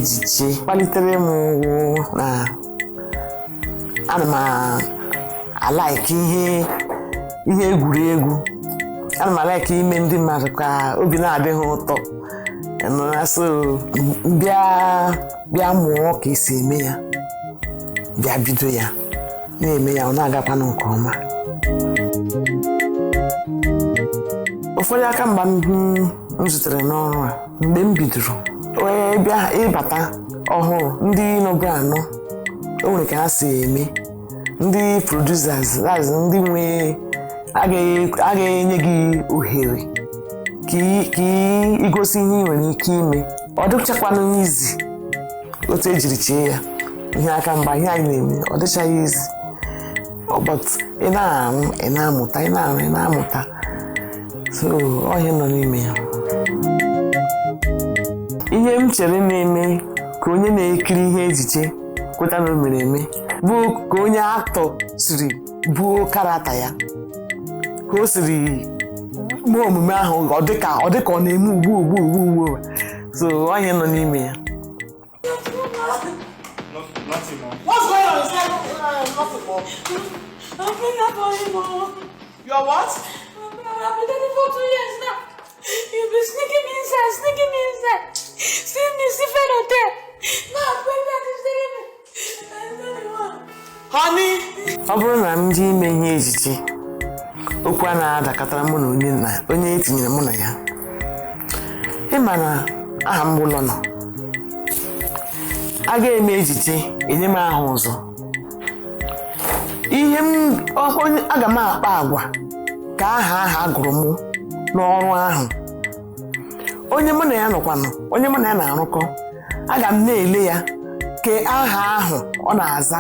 Ejije kpalitere m wụ na ana m a-like ihe egwuregwu. Ana m a-like ime ndị mmadụ ka obi na-adị ha ụtọ. Na so bịa bịa mụọ ka esi eme ya, bịa bido ya na-eme ya, ọ na-agakwanụ nke ọma. Ụfọdụ aka mgba m zutere n'ọrụ a mgbe m bidoro wee bịa ịbata ọhụrụ, ndị nọbụ anọ, o nwere ka ha si eme. Ndị producers, that's ndị nwe, agaghị enye gị ohere ka igosi ihe ị nwere ike ime. Ọ dịchakwanụ easy otu ejiri chee ya. Ihe aka mgba, ihe anyị na-eme, ọ dịchaghị easy, but ị na-arụ, ị na-amụta, ị na-arụ, ị na-amụta. So ọ ihe nọ n'ime ya. Ihe m chere na-eme ka onye na-ekiri ihe ejije kweta na o mere eme bụ ka onye actor siri buo character ya, ka o siri mee omume ahụ, ọ dịka ọ dịka ọ na-eme ugbu ugbu ugbu ugbu. So ọ ihe nọ n'ime ya. Nothing, Mom. What's going on inside? Nothing, Mom. I'm pregnant for him, oh. You are what? I've been dating for 2 years now. You've been sneaking me inside, sneaking me inside. See me, see fellow there. Now I'm pregnant, he's telling me. I'm not the one. Honey! Ọ bụrụ na m ji ime ihe ejije, okwu a na-adakọtara mụ na onye na onye etinyere mụ na ya, ịma na aha m bụ Lọnà, a ga-eme ejije, enye m aha ọzọ. Ihe m onye aga m akpa agwa ka aha ahụ agụrụ m n'ọrụ ahụ. Onye mụ na ya nọkwanụ, onye mụ na ya na-arụkọ, aga m na-ele ya ke aha ahụ ọ na-aza,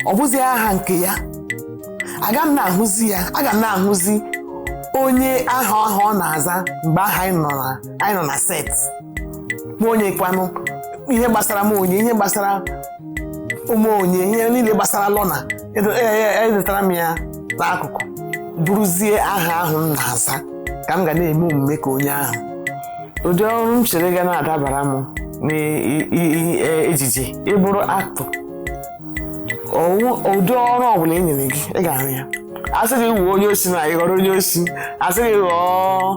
ọ bụzi aha nke ya. Aga m na-ahụzi ya, aga m na-ahụzi onye aha ahụ ọ na-aza mgbe ahụ anyị nọ na set. Mụ onye kwanụ, ihe gbasara m onye, ihe gbasara ụmụ onye, ihe niile gbasara Lọna, edetara m ya n'akụkụ, bụrụzie aha ahụ m na-aza ka m ga na-eme omume ka onye ahụ. Ụdị ọrụ m chere ga na-adabara m n'ejije, ịbụrụ actor, ụdị ọrụ ọbụla e nyere gị, ị ga-arụ ya. Asị gị wuo onye osi na ị ghọrọ onye osi, asị gị ghọọ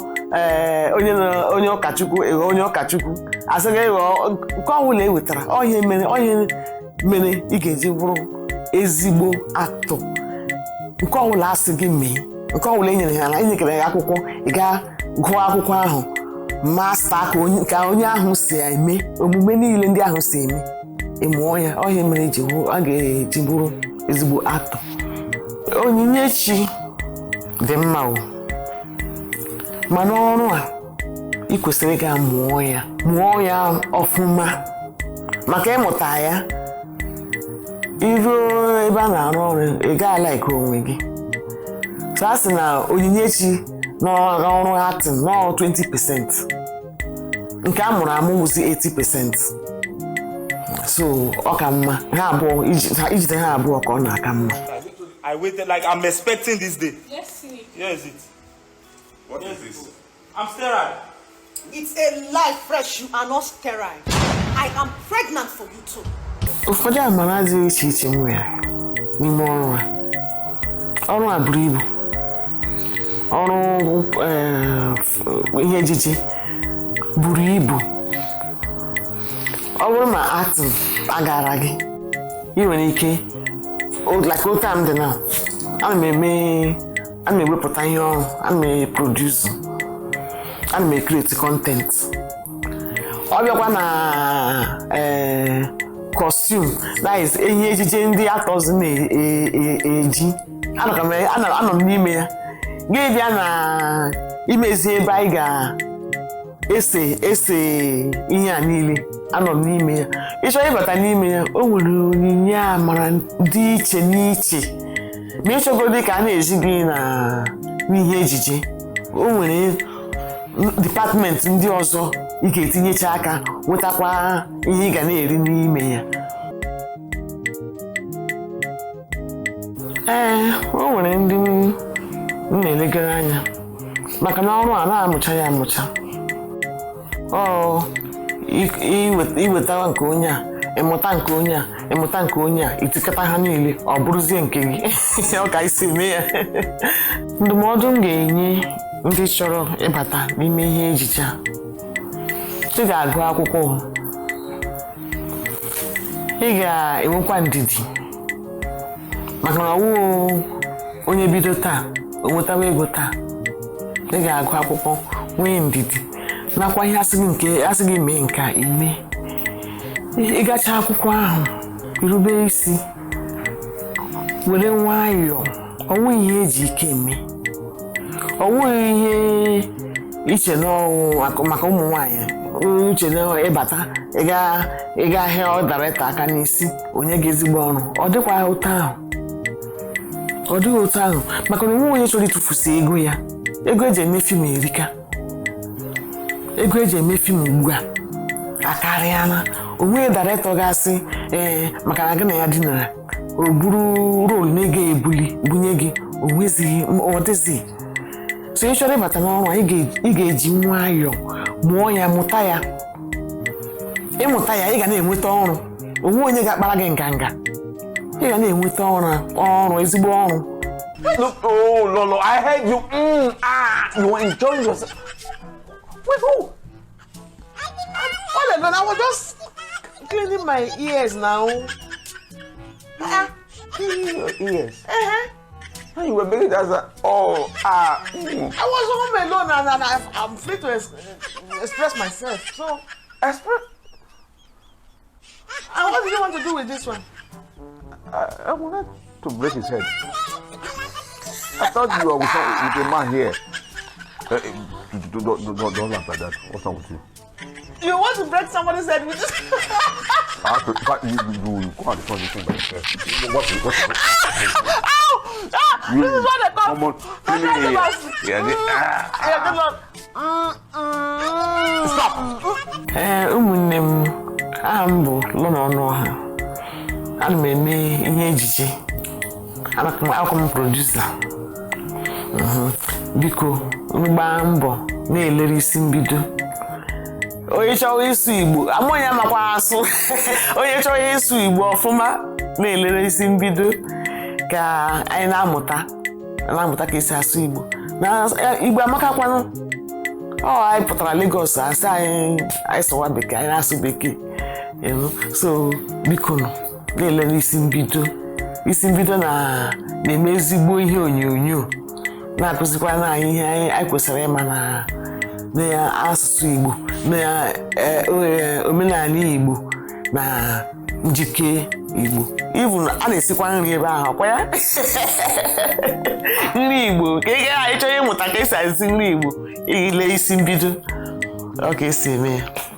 onye ụkọchukwu, ị ghọọ onye ụkọchukwu, asị gị ghọọ nke ọbụla e wetara. Onye mere ị ga-eji bụrụ ezigbo actor, nke ọbụla asị gị mee, nke ọbụla e nyere ha na enyekere gị akwụkwọ, ị gaa gụọ akwụkwọ ahụ, master ka onye ahụ si eme omume niile ndị ahụ si eme, ị mụọ ya. Ọ ihe mere a ga-eji bụrụ ezigbo actor. Onyinye chi dị mma o, mana ọrụ a, ị kwesịrị ịga mụọ ya, mụọ ya ọfụma, maka ịmụta ya, iruo ebe a na-arụ ọrụ, ị gaa like onwe gị. So a sị na onyinye chi n'ọrụ acting nọọ 20%, nke a mụrụ amụ wụzi 80%. So ọ ka mma ha abụọ ijide ha abụọ ka ọ na-aka mma. I waited like I'm expecting this day. Let's see. Here is it. What is this? I'm sterile. It's a lie, Fresh. You are not sterile. I am pregnant for you too. Ụfọdụ amara dị iche iche m nwere n'ime ọrụ a, ọrụ a buru ibu. Ọrụ ihe ejije buru ibu. Ọ bụrụ ma acting agara gị, ị nwere ike like otu a m dị na ana m eme, ana m ewepụta ihe ọrụ, ana m e-produce, ana m e-create content. Ọ bịakwa na costume, that is ihe ejije ndị actors na-eji, anọ m n'ime ya. Gị bịa na imezi ebe anyị ga-ese ese ihe a niile, anọ m n'ime ya. Ịchọ ịbata n'ime ya, o nwere onyinye amara dị iche n'iche. Ma ịchọgodi ka a na-eji gị na n'ihe ejije, o nwere department ndị ọzọ ị ga-etinyecha aka, nwetakwa ihe ị ga na-eri n'ime ya. Ee, o nwere ndị m na-elegara anya, maka na ọrụ a na-amụcha ya amụcha. Ọ Iwetara nke onye a, ịmụta nke onye a, ịmụta nke onye a, itikọta ha niile, ọ bụrụzie nke gị. Ọ ka isi eme ya. Ndụmọdụ m ga-enye ndị chọrọ ịbata n'ime ihe ejije a: ị ga-agụ akwụkwọ, ị ga-enwekwa ndidi, maka na ọwụ onye bido taa o nwetawa ego taa. Ị ga-agụ akwụkwọ, nwee ndidi, nakwa ihe asị gị nke asị gị mee nke a, ime. Ịgacha akwụkwọ ahụ, irube isi, were nwayọọ. Ọwụ ihe eji ike eme, ọwụghị ihe iche n'ọwụ maka ụmụ nwanyị uche na ịbata ịga ahịa ọ director aka n'isi onye gị ezigbo ọrụ. Ọ dịkwa otu ahụ, ọ dịghị otu ahụ, maka na onwe onye chọrọ ịtụfusi ego ya. Ego eji eme film erika. Ego eji eme film ugbu a akarịala. Onwe director ga-asị ee maka na gị na ya dinara, o buru role na-ego ebuli bunye gị. O nwezighị, ọ dịzighị. So ị chọrọ ịbata n'ọrụ a, ị ga-eji nwayọọ mụọ ya, mụta ya. Ịmụta ya, ị ga na-enweta ọrụ. Onwe onye ga-akpara gị nganga, ị ga na-enweta ọrụ, ọrụ, ezigbo ọrụ. Look, oh, Lolo, I heard you. Ah, you were enjoying yourself. With who? All alone, I was just cleaning my ears now. Cleaning your ears. Uh-huh. And you were making that sound. Oh, ah. I was home alone and I'm free to express myself. So, Express. And what do you want to do with this one? I wanted to break his head. I thought you were with a man here. Don't laugh like that. What's wrong with you? You want to break somebody's head with this? I have to, in fact, you go and return this thing by yourself. What? Ow! Ah, this is what they call Come on, clean it. controversy. Yeah, ah. Yeah, good luck. Stop! Ee, ụmụnne m, aha m bụ Lọna Ọnụọha. Ana m eme ihe ejije, akwa m producer. Biko unu gbaa mbọ na-elere Isi Mbido. Onye chọrọ ịsụ Igbo, ama onye amakwa asụ, onye chọrọ ịsụ Igbo ọfụma na-elere Isi Mbido, ka anyị na-amụta ka esi asụ Igbo. Na Igbo amakakwanụ. Ọ anyị pụtara Lagos, asị anyị anyị sụwa Bekee, anyị na-asụ Bekee. So biko nụ na-elere Isi Mbido. Isi Mbido na-eme ezigbo ihe onyonyo, na-akụzikwa na anyị ihe anyị kwesịrị ịma na asụsụ Igbo na omenala Igbo na njike Igbo. Even a na-esikwa nri ebe ahụ, ọkwa ya nri Igbo ka ị ga anyị chọrọ ịmụta ka esi esi nri Igbo, ile Isi Mbido, ọ ka esi eme ya.